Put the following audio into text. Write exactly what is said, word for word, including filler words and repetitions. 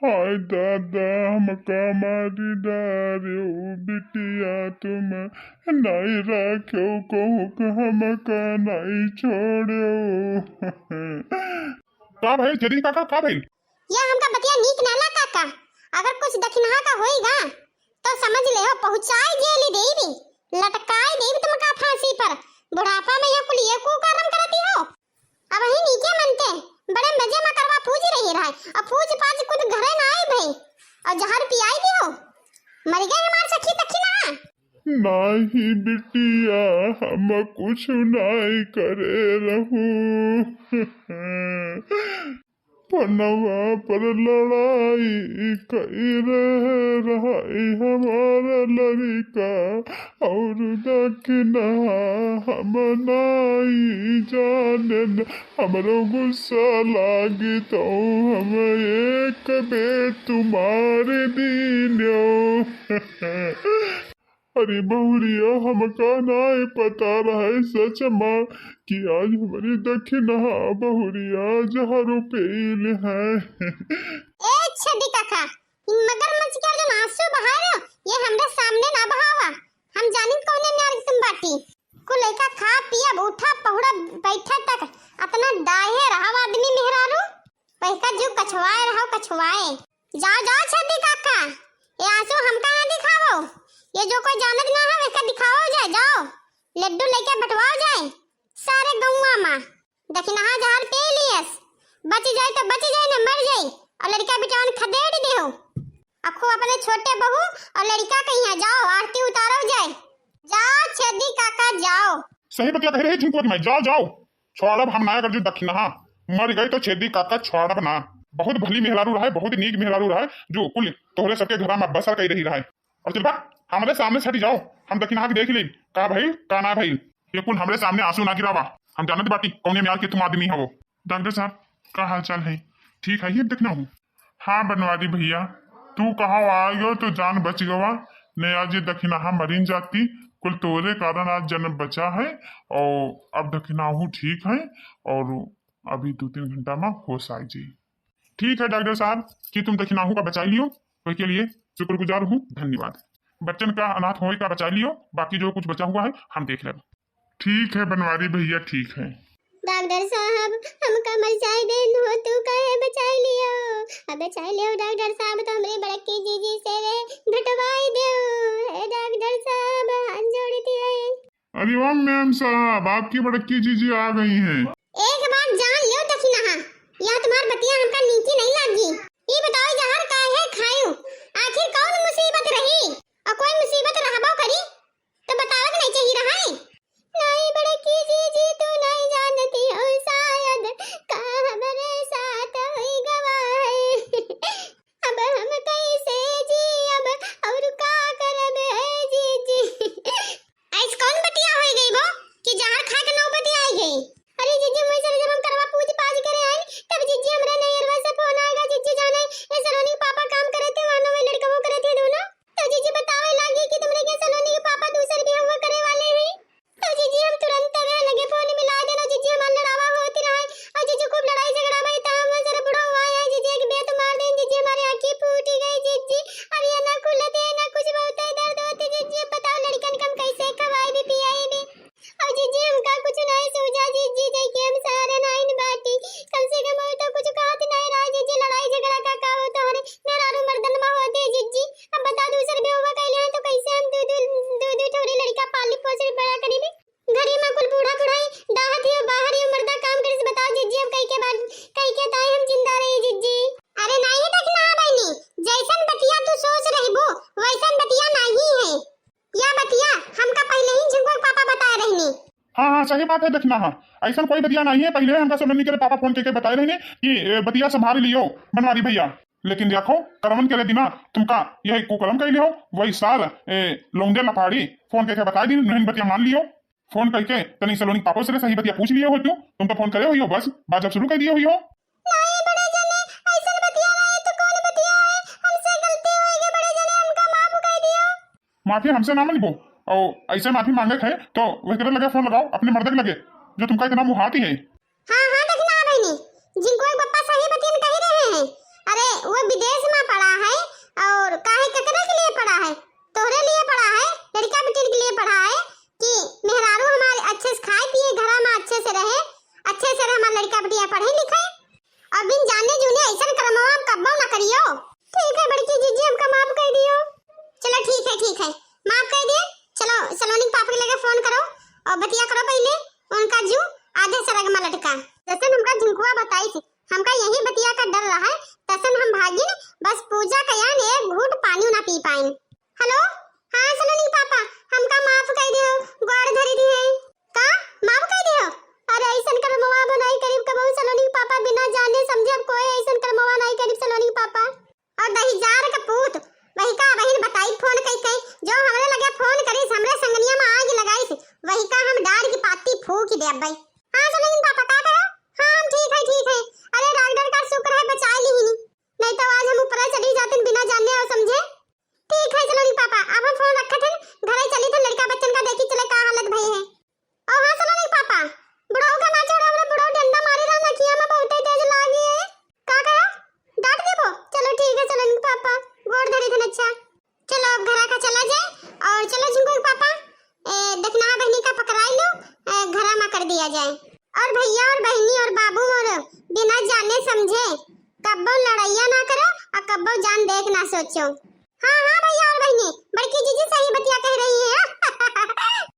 हाय दादा, हमका मारी डार्यो बिटिया तुम, नाई राख्यो कोहुक हमका नाई छोड़्यो। का भइल छेदी काका, का भइल? या हमका बतिया नीक ना लागा काका। अगर कुछ दखिनहा का होइगा तो समझ लेहो, पहुँचाइ जेली देइबी, लटकाइ देइबी तुमका फाँसी पर। बुढ़ापा मा या कुल ये कुकरम करति हो। अबहीं नीके मनते बड़े मजे मा करवा फूजि रही रहइ, अउ फूजि फाजि कुछ घरे नाहीं भइ, अउ जहर पियाइ दियो, मरि गइ हमार सखी दखिनहा। नाहीं बिटिया, हम कुछ नाहीं करे रहू। पनवा पर लड़ाई कइ रहे रहइ हमार लड़िका, अउर दखिनहा हम नाहीं जानेन। हमरो गुस्सा लागी तउ हम एक बेर तू मार दीन्यो। अरे बहुरिया, हमका नाहीं पता रहइ सच मा कि आज हमरी दखिनहा बहुरिया जहरो पेइल है। ए छेदी काका, इन मगरमच्छ के जो आँसू बहायो, ये हमरे सामने ना बहावा। हम जानित कउने न्यार के तुम बाटी। कुल लइका खा पिया, उठा पहुड़ा, बैठा तक अतना दाहे रहा आदमी मेहरारू। पहिका जो कछवाए रहा, कछवाए। जाओ, जाओ छेदी काका, ये आँसू हमका ना दिखावो। ये जो कोई जानत ना है, वहका दिखावो जाए, जाओ। लड्डू लइके बँटवाओ जाए सारे गउँवा मा। दखिनहा जहर पी लियस, बचि जाए तो बचि जाए, न मरि जाए। अउ लड़िका बिटावन खदेड़ देहो। अखो अपने छोटे बहू अउ लड़िका कहिया जाओ, आरती उतारो जाए। जाओ छेदी काका, जाओ। सही बतिया कहि रही झिंकुआ की माई, जाओ, जाओ। छोड़ब हम ना अगर जो दखिनहा मरि गइ तो छेदी काका छोड़ब ना। बहुत भली मेहरारू रहइ, बहुत नीक मेहरारू रहइ, जो कुल तोहरे सबके घरा मा बसर कइ रही रहइ। अउर चल बा, हमरे सामने से हटी जाओ, हम दखिनहा के देखि लेब, का भइल, का ना भइल। ये कुल हमरे सामने आँसू ना गिरावा, हम जानत बाटी कउने न्यार के तुम आदमी हवो। डॉक्टर साहब, का हाल चाल है? ठीक है ये दखिनहा? हाँ बनवारी भइया, तू कहाँ आइगो तो जान बचि गवा, न आज ये दखिनहा मरिन जाती, कुल तोरे कारण आज जनम बचा है, अउर अब दखिनहू ठीक है, अउर अभी दो तीन घंटा मा होस आइ जाई। ठीक है डॉक्टर साहब, कि तुम दखिनहू का बचाइ लियो, ओके लिए शुक्रगुजार हूँ, धन्यवाद। बच्चन का अनाथ होए का बचाइ लियो, बाकी जो कुछ बचा हुआ है हम देख लेब। ठीक है बनवारी भइया, ठीक है। डॉक्टर साहब, हमका मर जाए देन हो, तू काहे बचाइ लियो? अब बचाइ लियो डॉक्टर साहब, तो हमरे बड़की जीजी से रे भटवाइ दियो। हे डॉक्टर साहब, हाथ जोड़ती है। अरे वाह मेम साहब, आपकी बड़की जीजी आ गई हैं। एक बात जान लियो दखिनहा, या तुम्हार बतिया हमका नीकी नहीं लागी। ई बताओ जहर काहे खायू? आखिर कौन मुसीबत रही? अउर कोई मुसीबत रहबो करी तो बतावे के नहीं चाहिए रहा है? नहीं बड़की जीजी, तू नहीं जानती हो शायद का हमरे साथ हुइ गवा है। अब हम कैसे जियब अउर का करब है जीजी? ऐस कौन बतिया होइ गई वो कि जहर खाए के नौबत आइ गई? अरे जीजी, मैं सर जब हम करवा पूज पाज करे आए, तब जीजी हमरे नैहरवा से फोन आएगा, जीजी जाने ये सलोनी के पापा काम करे थे, वहाँ नौवे लड़कवो करे थे दोनों। तो जीजी बतावे लागी कि तुमरे के सलोनी के पापा दूसर बियाह करे वाले हैं। तो जीजी हम तुरंत तोरे लगे फोन मिला देना, जीजी हमार लड़ावा होती रहा है, अउर जीजी खूब लड़ाई झगड़ा भई, तो हम सर बुढ़ा हुआ है, जीजी एक बेत मार देन, जीजी हमारी आँखी फूटी गई, जीजी अब ये ना खुलत है ना कुछ, बहुत दर्द होते, जीजी अब बताओ लड़कन के हम कैसे खवाई भी पियाई भी। अउर जीजी हमका कुछ नहीं सूझा, जीजी जाइके हम सारे नाइन बाटी, कम से कम वो तो कुछ कहत नहीं रहा, जीजी लड़ाई झगड़ा का का होता है, मेहरारू मर्दन मा होते जीजी। अब बता दूसर बियाह कैले हैं तो कैसे हम दू दू दू दू ठोरी लड़का पाली पोसी बड़ा करी भी? घरी मा कुल बूढ़ा बुढ़ाई डाहत हियो, बाहर हियो, मर्दा काम करे से बताओ जिज्जी, अब कई के बाद, कई के ताई हम जिंदा रही जिज्जी। अरे नाहीं दखिनहा बहिनी, जैसन बतिया तू सोच रहबू, वैसन बतिया नाहीं है। या बतिया हमका पहिले ही झिंगुआ के पापा बताए रहनी। हाँ, हाँ, सही बात है दखिनहा, ऐसन कोई बतिया नाहीं है। पहिले हमका सलोनी के पापा फोन करके बताए रहने कि, ए, बतिया संभाल लियो बनवारी भैया। लेकिन देखो, करमन के दिना तुमका यही कुकरम कैले हो, वही सार, ए, लौंडे लफाड़ी फोन करके बताए दिन, नहीं बतिया मान लियो। फोन करके तनी सलोनी के पापा से सही बतिया पूछ लियो हो तू, तुम तो फोन करे हुई हो, बस बात जब शुरू कर दिए हुई हो। नाहीं बड़े जने, ऐसन बतिया रहे तो कौन बतिया है? हमसे गलती होई गई बड़े जने, हमका माफ कर दियो। माफी हमसे ना मांगबो, और ऐसे माफी मांगे है तो वह लगे फोन लगाओ अपने मर्द के लगे, जो तुमका इतना मुहाती है। हाँ, हाँ, दखिनहा बहिनी, झिंगुआ के पप्पा सही बतियन कही रहे हैं। अरे, वो तो विदेश मा पड़ा है, और काहे, केकरा के लिए पड़ा है? तोहरे लिए पड़ा है, लड़का बेटिन के लिए पड़ा है कि मेहरारू हमार अच्छे से खाए पिए, घरा मा अच्छे से रहे, अच्छे से रहे, हमार लड़का बेटिया पढ़े लिखे। और बिन जाने जूने ऐसन करमवा अब कब्बो ना करियो। ठीक है बड़की जीजी, हमका माफ कर दियो। चलो ठीक है, ठीक है, माफ कर दिए। चलो सलोनी के पापा के लगे फोन करो और बतिया करो पहले, उनका जू आधे सरग मा लटका। जैसन हमका झिंकुआ बताई थी, हमका यही बतिया का डर रहा है, तसन हम भागिन, बस पूजा कयान एक घूंट पानी ना पी पाइन। हेलो, हाँ सलोनी के पापा, हमका माफ कर दियो, गोड़ धरी दिए। का? माफ कर दियो? अरे ऐसन करमवा अब नाई करीब कबहू सलोनी के पापा, बिना जाने समझे अब कोई ऐसन करमवा नाई करीब सलोनी के पापा। और दहिजार का पूत, वही का बहिन बताई फोन कई कई, जो हमरे लगे फोन करीस, हमरे संगनिया मा आग लगाईस, वही का हम डाढ़ की पाती फूंक देब भाई। हाँ सलोनी के पापा, का कहो? हाँ हम ठीक है, ठीक है। अरे डॉक्टर का शुक्र है बचा ली ही, नहीं तो आज हम ऊपर चढ़ी जाते बिना जाने और समझे। ठीक है सलोनी के पापा, अब हम फोन रखत हन, घरे चली थे, लड़का बच्चन का देखी चले का हालत भई है। ओ हाँ सलोनी के पापा, बुढ़ऊ का ना छोड़ो, हमरा बुढ़ऊ डंडा मारे रहा, नकिया मा बहुते तेज लागी है। का कहा? डांट देबो? चलो ठीक है सलोनी के पापा, गोड़ धरी थे। अच्छा चलो अब घरा का चला जाए और चलो झिंकू के पापा, ए, दखिनहा बहिनी का पकड़ाई लो, ए, घरा मा कर दिया जाए। और भैया और बहिनी और बाबू और बिना जाने समझे कब्बो लड़ैया ना करो और कब्बो जान देख ना सोचो। हाँ हाँ भैया और बहिनी, बड़की जीजी सही बतिया कह रही है।